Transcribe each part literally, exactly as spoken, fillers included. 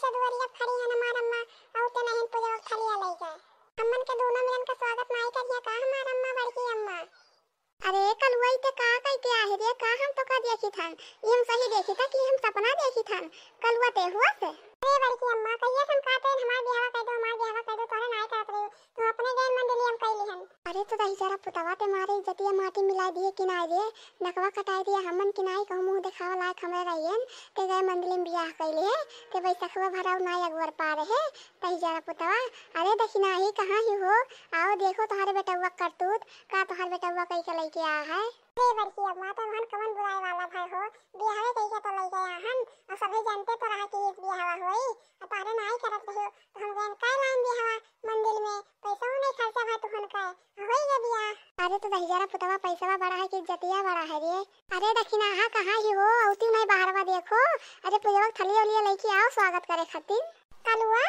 से दुआरिया खड़ी है हमार अम्मा, और ते नहीं पूजा थलिया लेके। हमन के दोनों मिलन का स्वागत नाई करिया का हमार अम्मा, बड़की अम्मा? अरे कलुआ, ई ते का कह के आहे रे? का हम तो का देखी थन? ई हम सही देखी था कि हम सपना देखी थन? कलुआ ते हुआ से? अरे बड़की अम्मा, कहिए हम कहते हैं, हमार बियाह कर दो, हमार बियाह कर दो, तोहरे नाई करत रही, तू अपने गए मंडली हम कैली हन। अरे तो दहिजरा पुतवा ते मारे इज्जतिया माटी मिलाई दिए कि नाई रे, नकवा कटाई दिए, हमन कि नाई कहूँ मुँह देखावा लायक हमरे रहियन, ते गए मंडली में बियाह कैले, ते बैसखवा भराऊ नाई अगुअर पा रहे, दहिजरा पुतवा। अरे दखिनाही कहाँ ही हो, आओ देखो तोहरे बेटउआ करतूत, का तोहर बेटउआ कई के लइके आ है? अरे बड़की अम्मा, तब हम कवन बुराई वाला भाई हो, बियाहवे कई के तो लइके आ हन, और सभी जानते तो रहा कि इस बियाहवा होई, और तोहरे नाई करत रही, तो हम गए कई लाइन बियाहवा मंदिर में, पैसा नहीं खर्चा भाई तुहन का, होई गए बियाह। अरे तो दहिजरा पुतवा पैसवा बड़ा है कि इज्जतिया बड़ा है रे? अरे दखिनाहा कहाँ ही हो, औती नहीं बाहरवा देखो। अरे पुजवा थलिया उलिया लइके आओ स्वागत करे खातिर। कलुआ,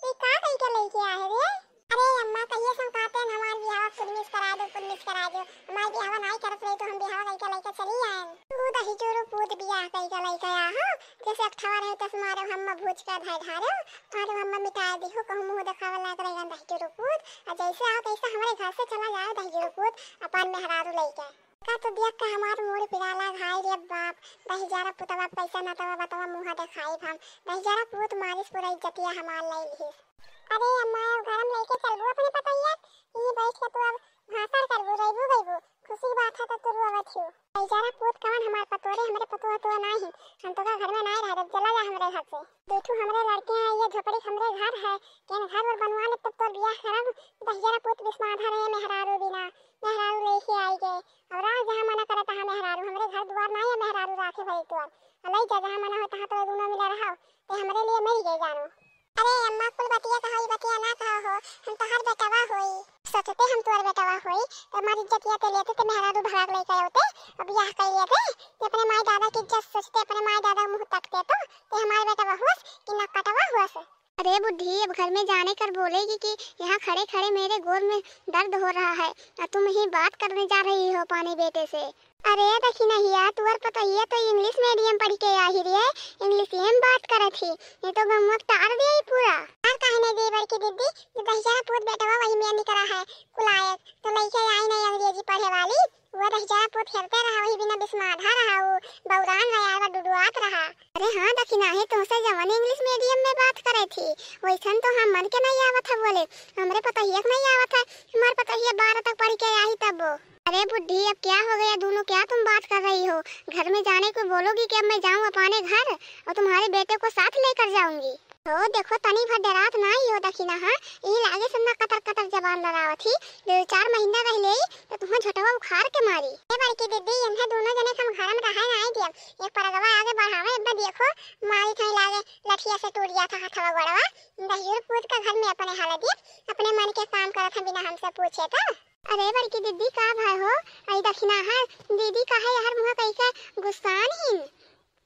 तू का कही के लइके आहे रे? अरे अम्मा, कहिए संकाते हमार बियाह कुलमिस करा दो, कुलमिस करा दो। हमार बियाह नहीं करत रही तो हम बियाह कई के लइके चली आए। तू दही चूरू पूत बियाह कई के लइके आ हो, जैसे अठवा रहे तस मारे हम भूज के धर धारे, मारे हम मिटा दी हो, कहूँ मुँह देखावे लायक रहे दही चूरू पूत। और जैसे आओ तैसे हमारे घर से चला जाओ दही चूरू पूत अपन मेहरारू लइके। का तो देख के हमार मूड़ पिराला घाई रे बाप, दहिजरा पुतवा पैसा ना तवा बतवा मुँह देखाई हम, दहिजरा पूत मारिस पूरा इज्जतिया हमार ले लिहिस। अरे अम्मा, अब घर में लेके चलबू अपने पतोहिया, यहीं बैठ के तू अब भाषण करबू, रहबू गईबू, खुशी की बात है तो तू रोवत हियो। दहिजरा पूत कवन हमार पतोरे, हमरे पतोह तो नाही, हम तो का घर में नाही रह, चला जा हमरे घर से। देखू हमरे लड़के हैं, ये झोपड़ी हमरे घर है, केन घर और बनवा ले तब तोर बियाह करब, दहिजरा पूत बिस्माधा रहे मेहरारू बिना, मेहरारू लेके आई गए। और राज जहाँ मना करत तहाँ मेहरारू, हमरे घर दुआर ना है मेहरारू राखे भरी तोर। अलई जा जहाँ मना हो तहाँ तो दोनों मिला रहा, ते हमरे लिए मर गए जानो। अरे अम्मा, कुल बतिया कहो, ई बतिया ना कहो हो, हम तोहर बेटवा होई। सोचते हम तोहर बेटवा होई, तो हमारी इज्जतिया ते लेते, ते मेहरारू भगा के लेके आते, अब बियाह कर लेते, ते अपने माई दादा की इज्जत सोचते, अपने माई दादा मुँह तकते तो, ते हमारे बेटवा होस कि ना कटवा होस। अरे बुढ़ी, अब घर में जाने कर बोलेगी कि यहाँ खड़े खड़े मेरे गोल में दर्द हो रहा है और तुम ही बात करने जा रही हो अपने बेटे से। अरे दखिनहिया, तुअर पतोहिया तो इंग्लिश मीडियम पढ़ के आई रे, इंग्लिश में बात करत ही, ये तो गमुआ तार दे पूरा। और कहने दे बड़की दीदी, जो दहिजरा पूत बेटवा वही में निकला है कुलायक, तो लइके आई नहीं अंग्रेजी पढ़े वाली, वो दहिजरा पूत हेरते रहा, वही बिना बिस्माधा रहा, वो बौरान रहा, वो डुडुआत रहा। अरे हाँ दखिनाही, तुमसे जवन इंग्लिश मीडियम में बात करे थी, वैसन तो हमन के नहीं आवत है बोले, हमरे पतोहिया के नहीं आवत है, हमार पतोहिया बारह तक पढ़ के आई तब वो। अरे बुढ़ी, अब क्या हो गया दोनों, क्या तुम बात कर रही हो? घर में जाने को बोलोगी कि अब मैं जाऊँ अपने घर और तुम्हारे बेटे को साथ लेकर जाऊंगी? ओ देखो, तनी भर डरात ना ही हो दखिनहा, यही लागे सब ना कतर कतर जबान लड़ावत ही। दो चार महीना रह ले तो तुम्हें झटवा उखाड़ के मारी। ए बड़की दीदी, इन्हें दोनों जने के हम घर में रहे ना दियम, एक परगवा आगे बढ़ावे, अब देखो मारी थई लागे लठिया से टूट जात है हथवा गोड़वा। दहिजरा पूत का घर में अपने हालत दिए, अपने मन के काम करत है बिना हमसे पूछे तो। अरे बड़की दीदी, का भय हो? आई दखिनहा दीदी काहे हर मुँह कई के गुस्सान हिन?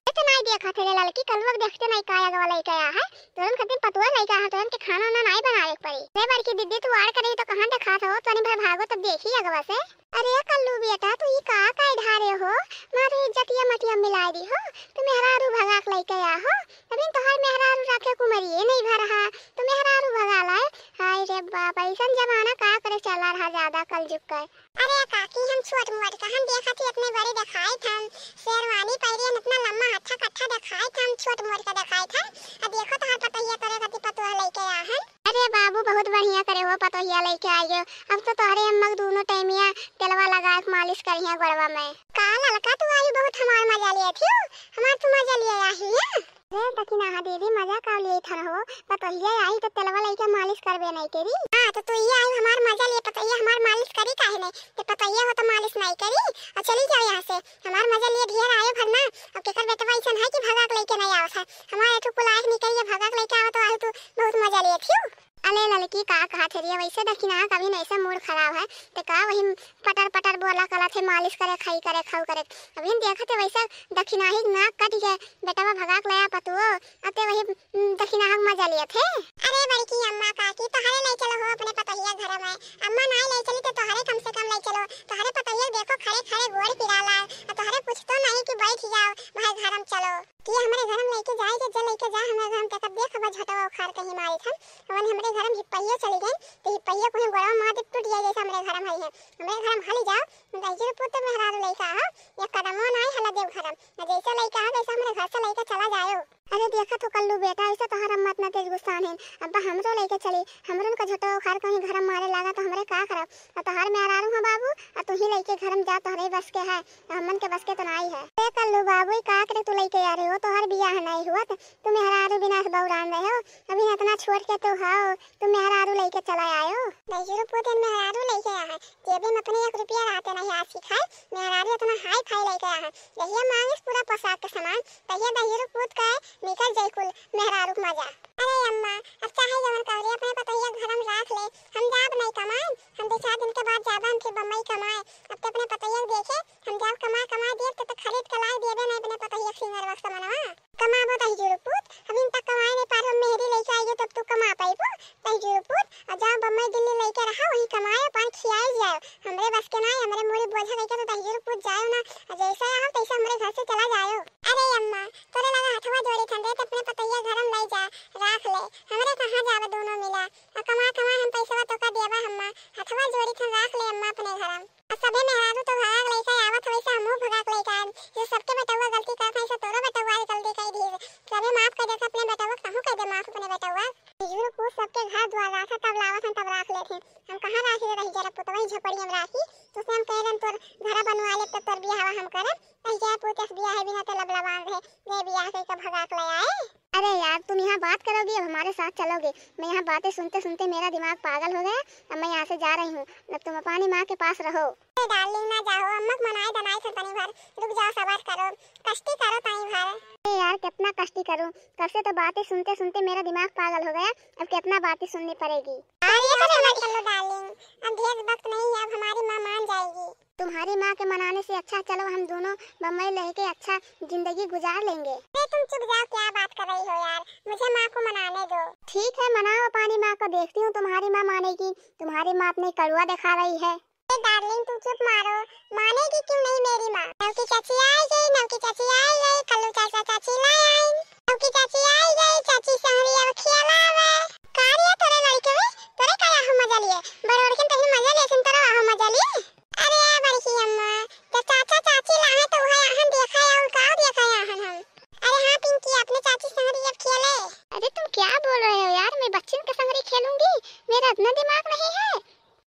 ए तो नाई देखत है रे ललकी, कलुआ के देखते नाई का अगवा लइके आ है, तुरंत खातिर पतुआ लइके आ है, तुरंत के खाना उना नाई बनावे के पड़ी। अरे बड़की दीदी, तू आड़ करे तो कहाँ देखात हो, तनी भर भागो तब देखी अगवा से। अरे कल्लू बेटा, तू ई का काहे ढारे हो? मारे इज्जतिया मटिया मिला दी हो, तू मेहरारू भगा के लइके आ हो, अभी तोहार मेहरारू राखे कुमरिये नहीं भर हा, तू मेहरारू भगा लाए। हाय रे बाप, ऐसन जमाना का करे चला रहा ज्यादा कलजुग का। अरे काकी, हम छोट मोट का हम देखत ही, इतने बड़े देखाइत हन, शेरवानी पहिरे हन, इतना लम्बा हट्ठा कट्ठा देखाइत हन, हम छोट मोट का देखाइत हन। अब देखो तोहार पतोहिया तोरे खातिर पतोह लइके आ हन। अरे बाबू, बहुत बढ़िया करे हो, पतोहिया लइके आई हो। अब तो तोहरे अम्मा के दोनों टाइमिया तेलवा लगा के मालिश करिहे गोड़वा में। का ललका, तू आई बहुत हमार मजा लिए थी, हमार तू मजा लिए आई है। अरे दखिनहा दीदी, मजा का लिए थन हो, पतोहिया आई तो तेलवा लइके मालिश करबे नहीं करी। हाँ तो तू ये आई हमार मजा लिए, पतोहिया हमार मालिश करी काहे नहीं? ते पतोहिया हो तो मालिश नहीं करी। और चली जाओ यहाँ से, हमार मजा लिए ढेर आए भरना। अब केकर बेटवा ऐसन है कि भगा के लइके नहीं आवत है, हमारे ठुक लायक नहीं करिए, भगा के लइके आवत तो आए तू बहुत मजा लिए थी। अले ललकी, का कहा थे रे, वैसे दखिनहा कभी नहीं से मूड खराब है, तो का वही पटर पटर बोला कला थे, मालिश करे, खाई करे, खाऊ करे। अभी हम देखा थे वैसे दखिनहा ही नाक कट गए, बेटवा भगा के लाया पतुओ, अते वही, उम, दखिनहा के मजा लिया थे। अरे बड़की अम्मा काकी, तोहरे नहीं चलो हो अपने पतोहिया घर में, अम्मा नहीं ले चली तो तोहरे कम से कम ले चलो, तोहरे पतोहिया देखो खड़े खड़े गोड़ पिराला, और तोहरे पूछतो नहीं कि बैठ जाओ, भाई घर में चलो। कि हमरे घर में लइके जाए के, जे लइके जा हमरे घर में, तेकर देख अब झटवा उखाड़ कहीं मारित हन। अवन हमरे घर में हिप्पहियो चली गई, तो हिप्पहियो कहीं गोड़वा मार दे टूट जाए, जैसे हमरे घर में हई है। हमरे घर में हली जाओ, दहिजरू पूत तो मेहरारू लइका हो, एक कदमो ना आई हला देव घर में। जैसे लइका हो, वैसे हमरे घर से लइका चला जाओ। अरे देखा तो कल्लू बेटा, ऐसे तोहर अम्मा इतना तेज गुस्सा है। अब्बा हमरो लइके चली, हमरो का झटवा उखाड़ कहीं घर में मारे लागा तो हमरे का करब? आ तोहर मेहरारू हो बाबू, आ तू ही लइके घर में जा, तोहरे बस के है, हमन के बस के तो नाई है। ए कल्लू बाबू, ई का करे तू लइके आ रहे हो? तोहर बियाह नाई हुआ, त तू मेहरारू बिना से बौरान रहे हो, अभी इतना छोट के तू हो, तू मेहरारू लइके चला आयो। दहिजरू पूत मेहरारू लइके आ है, जेबे में अपने एक रुपया रहते नहीं, आज सिखाए मेहरारू इतना हाई फाई लइके आ है, जहिया मांगिस पूरा पोशाक के सामान, तहिया दहिजरू पूत का निकल जाई कुल मेहरारू के मजा। अरे अम्मा, अब चाहे जवन करे, अपने पतोहिया के घर में राख ले, हम जाब नहीं कमाए, हम दो चार दिन के बाद जाबा हम फिर बम्बई कमाए। अब तो अपने पतोहिया के देखे, हम जाब कमाए, कमाए देब तो, तो खरीद के लाई देबे नहीं अपने पतोहिया के सिंगर बक्स मनवा। कमाबो दहिजरू पूत, हम इन तक कमाए नहीं पार, हम मेहरी लइके आइयो तब तू कमा पाइबो दहिजरू पूत। और जाओ बम्बई दिल्ली लइके रहा, वहीं कमाए पान खियाए जाओ। हमरे बस के ना, हमरे मोरी बोझा लइके तो दहिजरू पूत जाओ ना, और जैसे आओ तैसे हमरे घर से चला जाओ। अरे अम्मा, तोरे लगा हथवा जोड़ी थन रे, तो अपने पतोहिया घर में लई जा, राख ले, हमरे कहाँ जावे दोनों मिला। आ कमा कमा हम पैसवा तोका देबा अम्मा, हथवा जोड़ी थन राख ले अम्मा अपने घर में। आ सभे मेहरारू तो भगा के लइका आवत हवे, से हमहू भगा के लइका आएब। जे सबके बेटवा गलती करत है, से तोरो बेटवा गलती कर दी। सभे माफ कर देत, अपने बेटवा के तहूँ कर दे माफ अपने बेटवा। झूर फूस सबके घर द्वार राखा, तब लावत हैं, तब राख लेत हैं। हम कहाँ राखी रे दहिजरा पुतवा, झोपड़ी में राखी। तुसे हम कह रहे तोर घर बनवा ले, तब तोर बियाह हम करब। दहिजरा पूत अस बियाह बिना ते लबला बांध है, जे बियाह कइके भगा के ले आए। अरे यार, तुम यहाँ बात करोगी, अब हमारे साथ चलोगे? मैं यहाँ बातें सुनते सुनते मेरा दिमाग पागल हो गया। अब मैं यहाँ से जा रही हूँ, अब तुम अपनी माँ के पास रहो। अरे डार्लिंग, ना जाओ, अम्मा के मनाए दनाए थे तनी भर, रुक जाओ, सबर करो, कष्टी करो तनी भर। अरे यार, कितना कष्टी करूँ, कब से तो बातें सुनते सुनते मेरा दिमाग पागल हो गया, अब कितना बातें सुननी पड़ेगी। अरे ये तो सबर कर लो डार्लिंग, अब ढेर वक्त नहीं है, अब हमारी माँ मान जाएगी। तुम्हारी माँ के मनाने से अच्छा, चलो हम दोनों बम्बई रह के अच्छा जिंदगी गुजार लेंगे। अरे तुम चुप जाओ, क्या बात कर रही हो यार, मुझे माँ को मनाने दो। ठीक है, मनाओ अपनी माँ को, देखती हूँ तुम्हारी माँ मानेगी। तुम्हारी माँ अपने कड़ुआ दिखा रही है। ए डार्लिंग, तुम चुप मारो, मानेगी क्यों नहीं मेरी माँ? नवकी चाची आई गई, नवकी चाची आई गई, कल्लू चाचा चाची ला आई। नवकी चाची आई गई, चाची संगरी अब खेलावे। का रे तोरे लड़के में, तोरे का आहो मजा लिए? बड़ोड़कन तही मजा ले, सुन तोरा आहो मजा लिए। अरे बड़की अम्मा, जब चाचा चाची लाए तो वह आहन देखा है और का देखा है आहन हम। अरे हाँ पिंकी, अपने चाची संगरी अब खेले। अरे तुम क्या बोल रहे हो यार, मैं बच्चन के संगरी खेलूंगी? मेरा इतना दिमाग नहीं है।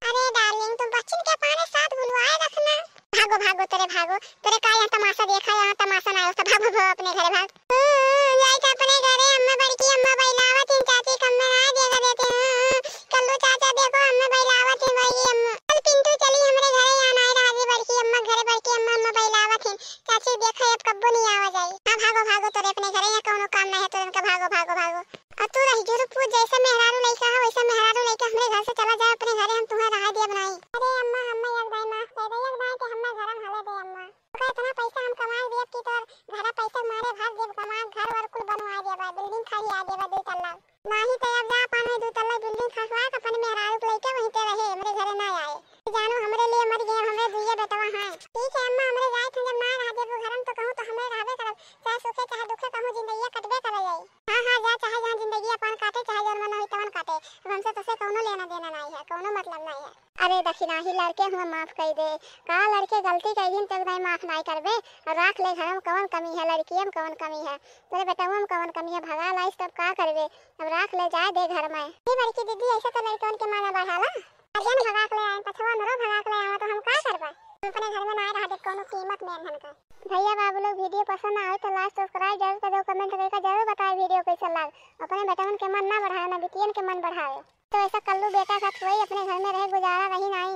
अरे डार्लिंग, तुम बच्चन के अपने साथ भुलवाए रखना। भागो भागो तोरे भागो, तोरे का यहाँ तमाशा देखा, यहाँ तमाशा ना हो, सब भागो भागो अपने घरे भाग। हम्म, जाए तो अपने घरे, अम्मा बड़की अम्मा बैलावत हैं, चाची कम्मे ना देखा देते हैं। कल्लू चाचा देखो, अम्मा बैलावत हैं, भाई अम्मा। चल पिंटू चली हमरे घरे, यहाँ ना रहा जी बड़की अम्मा घरे, बड़की अम्मा अम्मा बैलावत हैं। चाची देखो अब कब्बो नहीं आवा जाई। हाँ भागो भागो तोरे अपने घरे, यहाँ कौनो काम नहीं है तोरे का, भागो भागो भागो। और तू रही जुरुपुर जैसे मेहरारू लइका है, वैसे मेहरारू लइका हमरे घर से चला जाए अपने घरे, हम तुम्हें रहा दिया बनाई। अरे अम्मा, हम्मा एक दाई माफ कर दे, एक दाई के हम्मा घर में हले दे अम्मा। ओका इतना पैसा हम कमाए देब कि तोर घर पैसा मारे भाग देब, कमा घर वर कुल बनवा देबा, बिल्डिंग खड़ी आ देबा दो तल्ला। नाही तो अब जा अपन में दो तल्ला बिल्डिंग खसवा के अपन मेहरारू के लइके वहीं पे रहे, हमरे घरे ना आए। जानो हमरे लिए मर गए, हमरे दुइये बेटवा हैं। ठीक है अम्मा, हमरे जाए थे, जब ना रह देबो घर में तो कहूँ तो हमरे रहबे करब, चाहे सुखे चाहे दुखे कहूँ जिंदगी कटबे करे जाई। हाँ, हाँ, जा, चाहे जहाँ जिंदगी अपन काटे, चाहे जौन मन होई तवन काटे। अब हमसे तोसे कौनो लेना देना नाई है, कौनो मतलब नाई है। अरे दखिनाही लड़के हुआ माफ कई दे। का लड़के गलती कई दिन तब नहीं माफ नाई करबे? और राख ले घर में कौन कमी है, लड़कियन में कौन कमी है, तेरे बेटवा में कौन कमी है, भगा लाइस तब का करबे? अब राख ले जाए दे घर में। ये बड़की दीदी ऐसे तो लड़कन के माना बढ़ाला। अजन भगा के ले आए, पछवा नरो भगा के ले आवा तो हम का करबा? हम अपने घर में ना रह दे कौनो कीमत में हमन का। भैया बाबू लोग video पसंद आवे तो like subscribe जरूर कर दो, comment करके जरूर बताए video कैसा लाग। अपने बेटवन के मन ना बढ़ावे, ना बिटियन के मन बढ़ावे। तो ऐसा कल्लू बेटा का थोड़ी अपने घर में रहे गुजारा रही नाई।